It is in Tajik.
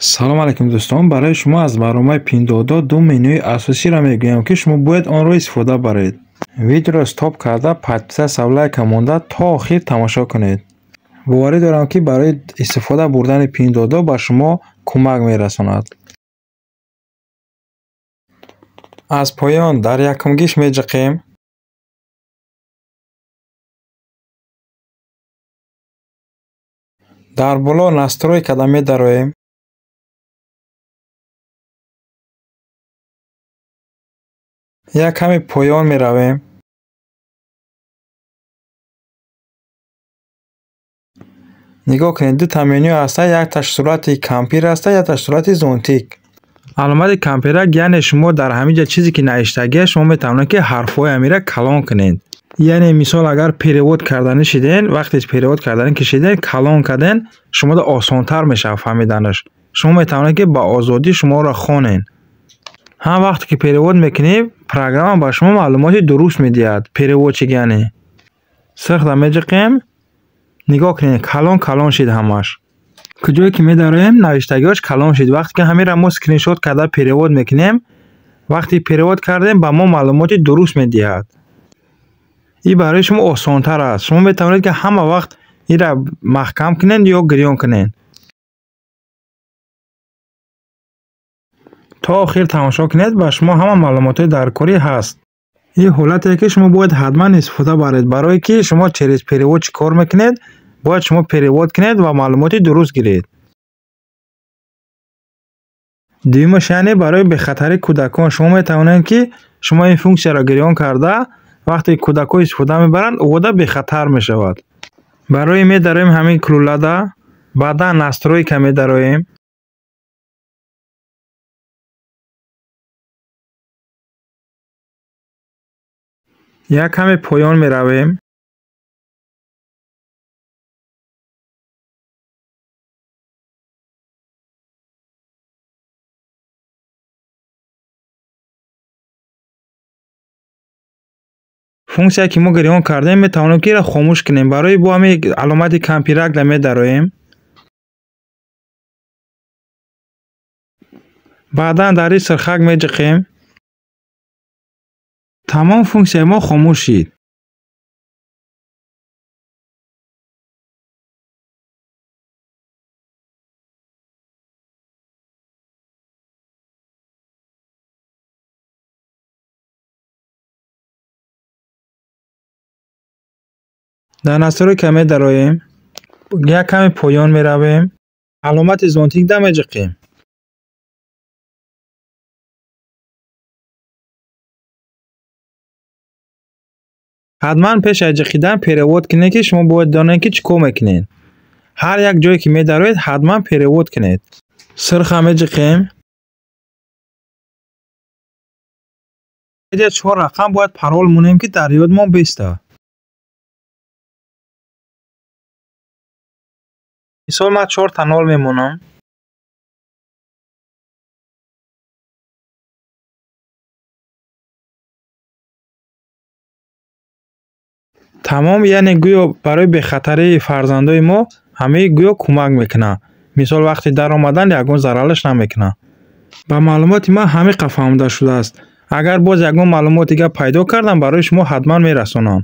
Салом алайкум дӯстон, барои шумо аз барномаи Пиндуодуо ду менюи асосиро мегӯям, ки шумо бояд онро истифода баред. Видеоро стоп карда, подписаться, лайка монда то охир тамошо кунед. Боварӣ дорам, ки барои истифода бурдани Пиндуодуо ба шумо кӯмак мерасонад. Аз поён дар якумгиш меҷиқем. Дар боло настройкада медароем. Як каме поён меравем. Нигоҳ кунед, дута меню ҳаста, якташ сурати кампир ҳаста, якташ сурати зонтик. Аломати кампирак, яъне шумо дар ҳамин ҷа чизе ки навиштагия, шумо метавонед, ки ҳарфҳои ҳамира калон кунед. Яъне мисол агар перевод карданӣ шиден, вақте перевод карданӣ кишиден, калон карден, шумода осонтар мешавад фаҳмиданаш. Шумо метавонед, ки ба озодӣ шуморо хонед. Ҳам вақте ки перевод мекунӣ, программа ба шумо маълумоти дуруст медиҳад, переводчик яъне. Сирхда меҷиқем, нигоҳ кунед, калон калон шид ҳамаш. Куҷое ки медароем, навиштагиҳош калон шид. Вақте ки ҳаминро мо скриншот карда перевод мекунем, вақте перевод кардем, ба мо маълумоти дуруст медиҳад. Ин барои шумо осонтар аст. Шумо метавонед, ки ҳама вақт инро маҳкам кунед ё гирён кунед. То охир тамошо кунед, ба шумо ҳама маълумотҳои даркорӣ ҳаст. Ин ҳолате ки шумо бояд ҳатман истифода баред, барое ки шумо через переводчик кор мекунед, бояд шумо перевод кунед ва маълумоти дуруст гиред. Дуюмаш, яъне барои бехатарии кӯдакон шумо метавонед, ки шумо ин функсияро гирён карда, вақте кӯдакҳо истифода мебаранд, овода бехатар мешавад. Барои медароем ҳамин кулулада, баъдан настройка медароем. Як каме поён меравем. Функсия ки мо гирён кардем, метавонем, ки инро хомӯш кунем. Барои бо ҳамин аломати кампиракда медароем. Баъдан дар ин сирхак меҷиқем. Тамом, функсияи мо хомӯш шид. Дар настройка медароем, як каме поён меравем, аломати зонтикда меҷиқем. Ҳатман пеш аз ҷиқидан перевод кунед, ки шумо бояд донед, ки чӣ кор мекунед. Ҳар як ҷое ки медароед, ҳатман перевод кунед. Сирха меҷиқем. Чор рақам бояд парол монем, ки дар ёдмон беста. Мисол ман чорта нол мемонам. Тамом, яъне гӯё барои бехатарии фарзандои мо ҳамаи гӯё кӯмак мекунад. Мисол вақте даромадан ягон зарараш намекунад. Ба маълумоти ман ҳамин қадр фаҳмида шудааст. Агар боз ягон маълумот дигар пайдо кардам, барои шумо ҳатман мерасонам.